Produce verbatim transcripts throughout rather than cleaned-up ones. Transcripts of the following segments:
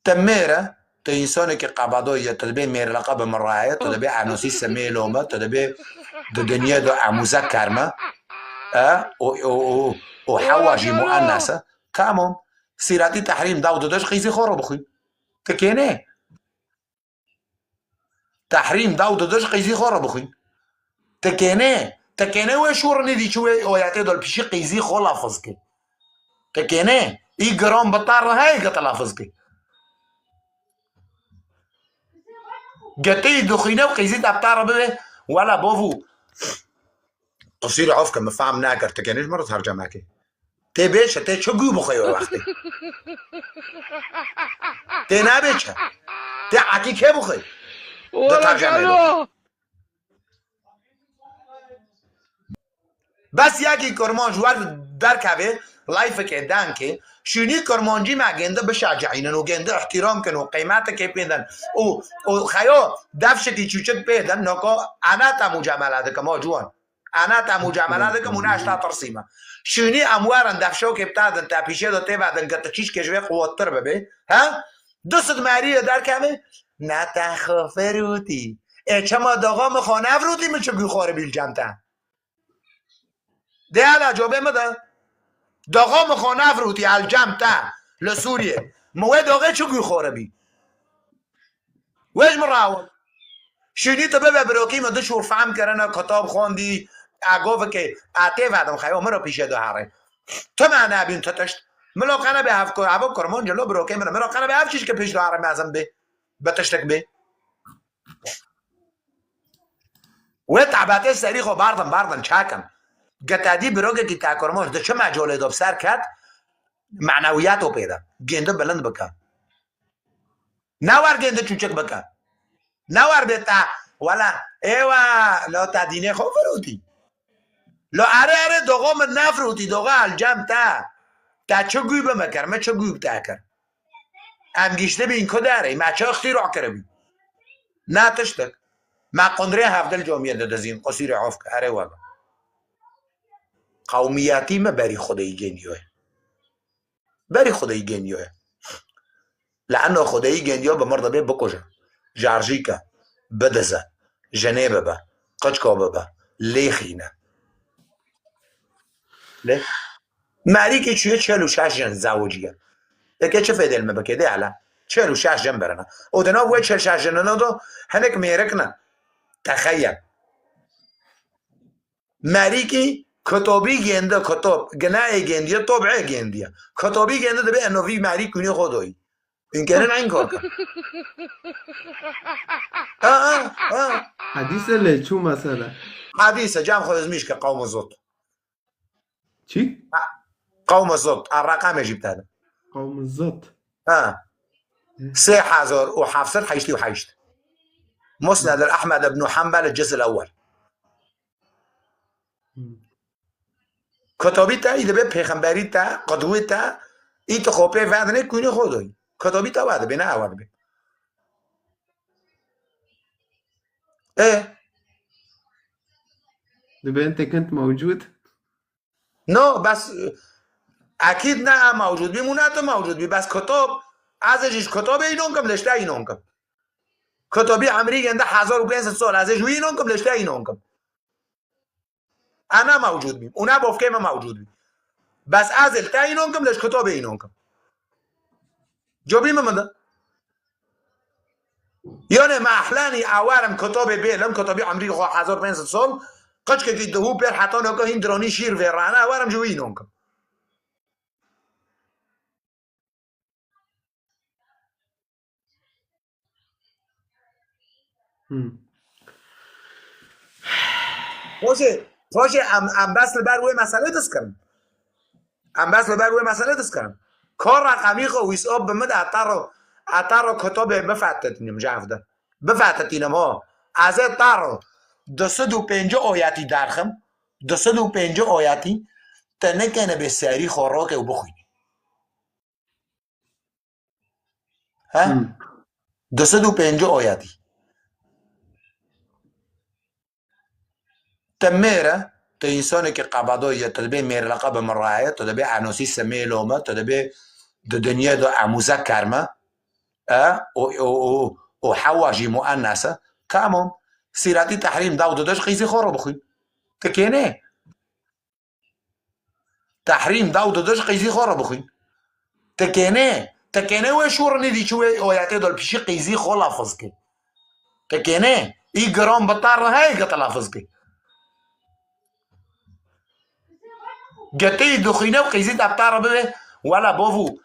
Te mêr e, tu însanekî qebadoyî ye, tu dibê mêrleqe bi min re heye, tu dibê enûsî semêlo me, tu dibê di dinyê de emûzek kerme, e, û, û, û, û hewa jî muennes e. Tamam. Sîretî tehrîm da û dide ji qîzî xwe re bixwî. Ti kênê. Tehrîm da û dide ji qîzî xwe re bixwî. Ti kênê. Ti kênê wê şûr nîdî çi wê oyetê de li pişî qîzî xwe lafiz kê. Ti kênê. Î giran bi te re heye ke te lafiz kê. Getê yî dixwîne û qîzî te bi te re bibe. Wela bovû. Qisîr of ke min fehm nekir. Ti kênê ji min re terceme kê. Tê bê çi? Tê çi gû bixwe wê wextê? Tê nabê çi? Tê ekî kê bixwe? Di tercemê de. Bes yekî kurmanc wer derkeve, layfekê, denkê, şûnî kurmancî me gêndi bişecihînin û gêndi îhtîram kin û qîmetekê pê din û, û xeyo defşekî çûçik pê din, noko ene te mucamele dikim, o ciwan. Ene te mucamele dikim û ne ji te tirsî me. Şûnî em werin defşokê bi te din, te pîşê de tê vedin, ke tu çîçkê ji vê quwettir bibê. He? Du sed meriyê derkeve, ne te xwe firûtî. Ê çima daxa min xwe nefirûtî, min çi gû xwaribî li cem te? Dê hela cobê min de. Daxa min xwe nefirûtî el cem te li Sûriyê. Min wê daxê çi gû xwaribî? Wê ji min re awin. Şûnî tu bibe birokî min du şûr fehm kirine, kitab xwendî, e, govike, e, tê vedim xeyo min re pîşe de herê. Tu me nebîn tu tişt. Min lo qene bê hev ku-, hev kurmanc lo birokê min. Min lo qene bê hev çîçke pîş de herê mezin bê. Bi tiştek bê. Wê tebetê serî xwe bardin, bardin, çakin. Getedî birokekî te kurmanc di çi mecolê de bi ser ket, menewiyato pê de. Gêndi bilind bike. Ne wer gêndi çûçik bike. Ne wer bê te, wela, êwa, lo te dînê xwe firûtî. Lo erê, erê, doxo min nefirûtî, doxo el cem te. Te çi gû bi me kir, me çi gû bi te kir? Em giştibîn ku derê, me çi îxtîra kiribî? Ne tiştik. Me qundrê hevdil comiyê didizîn, qusîrê of ke, erê webe. Qewmiyetî me berî Xwedeyî gêniyoye. Berî Xwedeyî gêniyoye. Li eno Xwedeyî gêniyo bi mir dibê bikuje. Jarjîke, bidize, jinê bibe, qiçko bibe, lêxîne. Lê Merîkî çûye çel û şeş jin zewiciye. Eke çi fêdê li me bike dê hele? Çel û şeş jin birine. Û di nav wê çel şeş jinine de hinek mêrik ne. Texeye. Merîkî kitobî gêndi, kitob, ginayê gêndiye, tob'ê gêndiye. Kitobî gêndi dibe eno vî merî kûnê xwe doyî. Înkerin eyn kor kir. Ha, ha, ha. Hedîse lê çû mesela. Hedîse, cem xwe ezmîş ke qewm zot. Çi? Qewm zot, a reqemê jî bide. Qewm zot. Ha. Sê hezar û heft sed heştê û heşt. Musned el Ahmed ibn Hanbel, el cüz el ewwel. Hmm. Kitabî te, î dibe pêxemberî te, qidwê te, î tu xwe pê vedinê kûnê xwe doyî. Kitabî te we dibe, ne ewe dibe. E? Dibe entekent mewcud. No, bes, e, ekîd ne em mewcud bîm û ne tu mewcud bî. Bes kitab, ez ê jî ji kitabê înon kim, leşte înon kim. Kitabî emrî gênde hezar û pênc sed sal, ez ê ji wî înon kim, leşte înon kim. Ez ne mewcud bîm û ne bofkê me mewcud bî. Bes ez ê li te înon kim, leş kitabê înon kim. Cobî min min de. Yanê me ehlenî ewerim kitabê bêlim, kitabî emrî xwe hezar pênc sed sal, qiçkekî dihû pêr heta naka hîn diranî şîr vê rane, ewerim ji wî înon kim. Hmm. Xwecê, xwecê em, em bes li ber wê meselê diskirin. Em bes li ber wê meselê diskirin. Ka reqemî xwe WhatsApp bi min de heta ro, heta ro kitobê bifetetînim ji hev de. Bifetetînim ho. Ez ê ta ro du sed û pêncî oyetî derxim. Du sed û pêncî oyetî. Te nekene bê serî xwe roke û bixwînî. He? Hmm. Du sed û pêncî oyetî. Te mêr e, te însanekî qebadoyî ye, te dibê mêrleqe bi min re heye, te dibê enûsî semêlo me, te dibê di dinyê de emûzek kerme. E, û, û, û, û Hewa jî muennes e. Tamam. Sîretî tehrîm da û dide ji qîzî xwe re bixwîn. Tikêne. Tehrîm da û dide ji qîzî xwe re bixwîn. Tikêne. Tikêne wê şûrinî dî çi wê oyetê dol pişî qîzî xwe lafiz kir. Tikêne. Î giran bi tar re heye gete lafiz kir. Getê dixwîne û qîzî te bi tar re bibe. Wela bovû.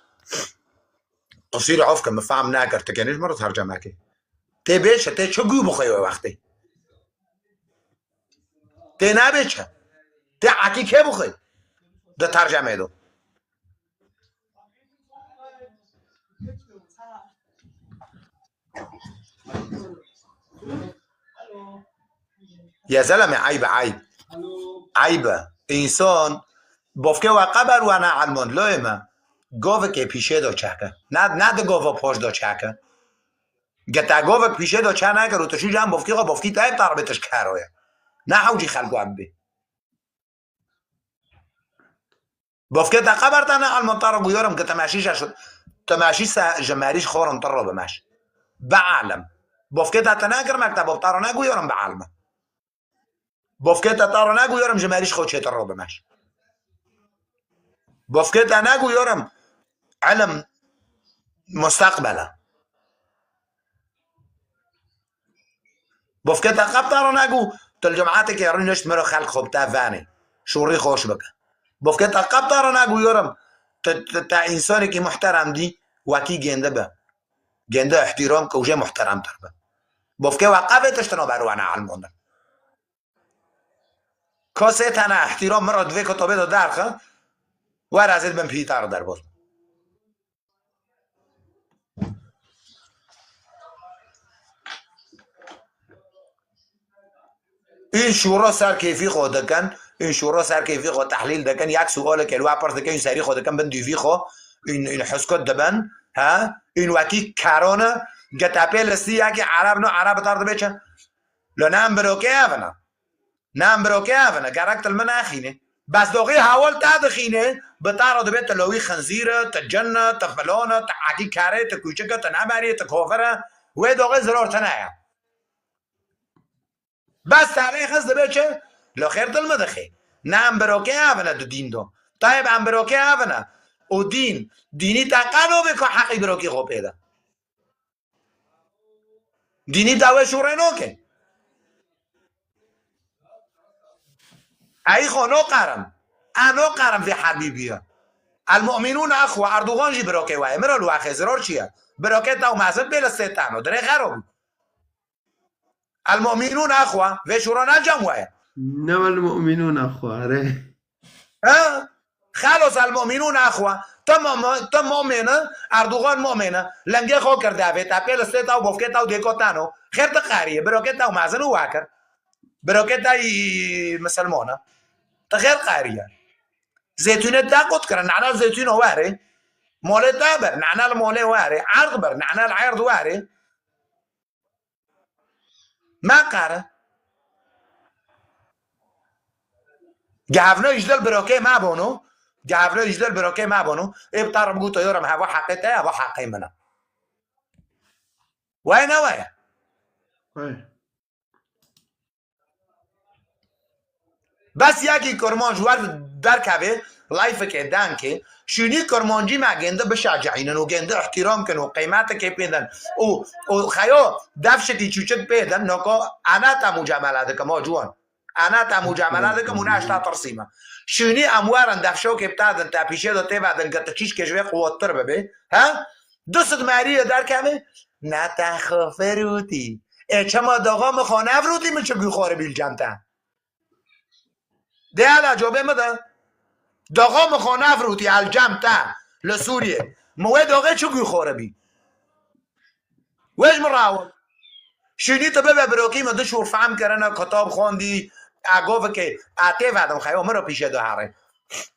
Qisîr of ke min fehm nekir. Tikêne ji min re terceme ke. Tê bê çi? Tê çi gû bixwe wê wextê? Tê nabê çi? Tê ekî kê bixwe? Di tercemê do. Ya zeleme, eyb e, eyb. Eyb e. Însan bofke we qeber we ne elmon. Loyê me. Govekê pîşê do çeke. Ne, ne di gova poş do çeke. Geta govek pîşê do çe nekir û tu şû can bofkî xwe bofkî te hep tarbe tiş kero ye. Ne hewcî xelk we bibê. Bofkê te qeber te ne elmon te re guyorim ke te meşî şaş-, te meşî se ji merî ji xwe rin te re bimeş. Be alem. Bofkê te te nekir mektebo te re ne guyorim be alme. Bofkê te te re ne guyorim ji merî ji xwe çêtir re bimeş. Bofkê te ne guyorim elm mustaqbel e. Bofke te qep te re negu, tu li cemaeteke rûnişt miro xelk xwe bi te venê. Şûrî xweş bike. Bofke te qep te re negu yorim, tu, tu, te însanekî muhterem dî, wekî gêndi be. Gêndi îhtîram ke û jê muhteremtir be. Bofke we qevê tiştino ber we ne elmondin. Kasê tene îhtîram miro divê ke tobê de derxe, were ez ê dibim pî te re derbas. Ên şûra ser kêfî xwe dikin, ên şûra ser kêfî xwe tehlîl dikin, yek sualeke li we pirs dikin, ên serî xwe dikin bin dûvî xwe, ên, ên huskut dibin, he? Ên wekî kerane, gete pê listî yekî ereb no, ereb tar dibe çi? Lo ne em birokê ev ne. Ne em birokê ev ne, gerek tu li min nexînî. Bes doxî hewil te dixînî, bi te re dibe tu lowî xinzîr e, tu cin e, tu filan e, tu ekî kerê, tu kûçik e, tu nemerî, tu kofir e. Wê doxê ziror tune ye. Bes te rê xist dibe çi? Lo xêr tu li min dixî. Ne em birokê ev ne di dîn do. Tayê em birokê ev ne. Û dîn, dînî te qeno bê ku heqî birokî xwe pê de. Dînî dawê şûrê noke. Ey xo noqerim. E noqerim vê herbî bîye. El mu'minûne exwe, Erdogan jî birokê we ye. Miro li we xê ziror çi ye? Birokê te û mezin pê li sê tano. Dirê xero bû. El mu'minûne exwe, vê şûra ne cem we ye. Ne el mu'minûne exwe, erê. Ha? Xelos el mu'minûn exwe. Tu mu'min, tu mu'min e, Erdogan mu'min e. Lengê xwe kir devê te, pê li stê te û bofkê te û dêko teno. Xêr tu qeriyê, birokê te û mezin û wekir. Birokê te yî misilman e. Tu xêr qeriye. Zeytûnê te qut kirin, nana zeytûno werê. Molê te bir, nana li molê werê. Erd bir, nana li erd werê. Me qere. Gehevno îjdil birokê me bono. Gehevno îjdil birokê me bono. Ê bi te re bigûto yorim heva heqê te, heva heqê min e. Wayê ne wayê? Wayê. Bes yekî kurmanc wer derkeve, layfekê denkê, şûnî kurmancî me gêndi bişecihînin û gêndi îhtîram kin û qîmetekê pê din û, û xeyo defşekî çûçik pê din, noko ene te mucamele dikim, o ciwan. Ene te mucamele dikim û ne hişta tirsî me. Şûnî em werin defşokê bi te din, te pîşê de tê vedin, ke tu çîşkê ji vê quwettir bibê. He? Du sed meriyê derkeve, ne te xwe firûtî. Ê çima daxa min xwe nevirûtî, min çi gû xwe re bî li cem te? Dê hela cobê min de. Daxa min xwe nevirûtî el cem te li Sûriyê. Min wê daxê çi gû xwe re bî? Wê ji min re awin. Şûnî tu bibe birokî min du şûr fehm kirine, kitab xwendî, e govekê, e tê vedim xeyo min re pîşê de herê.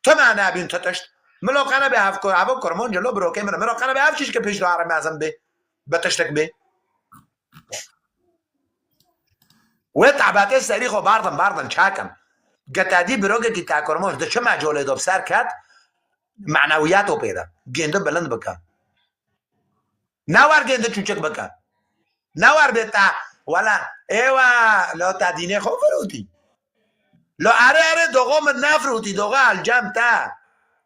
Tu me nebîn tu tişt. Min lo qene bê hev ku-, hev kurmanc lo birokê min. Min lo qene bê hev çîşke pêş de herê mezin bê. Bi tiştek bê. Wê tehbetê serî xwe bardin, bardin çakin. Gete dî birokekî te kurmanc di çi mecolê de bi ser ket, menewiyato pê de. Gêndi bilind bike. Ne wer gêndi çûçik bike. Ne wer bê te, wela, êwa, lo te dînê xwe firûtî. Lo erê, erê, doxo min nefirûtî, doxo elcem te.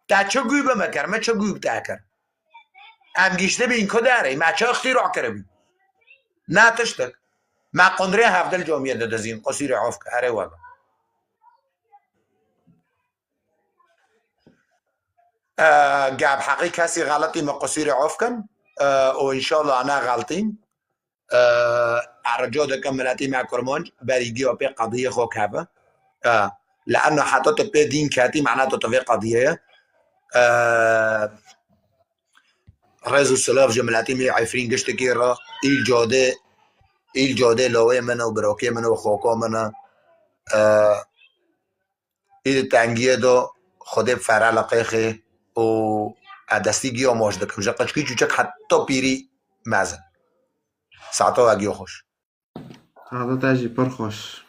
Te çi gû bi me kir, me çi gû bi te kir? Em giştibîn ku derê, me çi îxtîra kiribî? Ne tiştik. Me qundrê hevdil comiyê didizîn, qusîrê of ke, erê wela. E, geb heqî kesî xeletî me qusîrê of kin, e, û înşallah ne xeltîn. E, Erco dikim miletî me kurmanc, berî giya pê qediyê xwe keve. E, li eno heta tu pê dîn ketî, mena tu tu vê qediyê ye. E, Rêz û silav ji miletî me Efrîn giştekî re, îl cadê, îl cadê lawê min û birokê min û xoka min e. E, Î di tengiyê de Xwedê bi fere li qêxê û e destî giya maç dikim. Ji qiçkî çûçik heta pîrî mezin. Saeto we giya xweş. Saeto te jî pir xweş.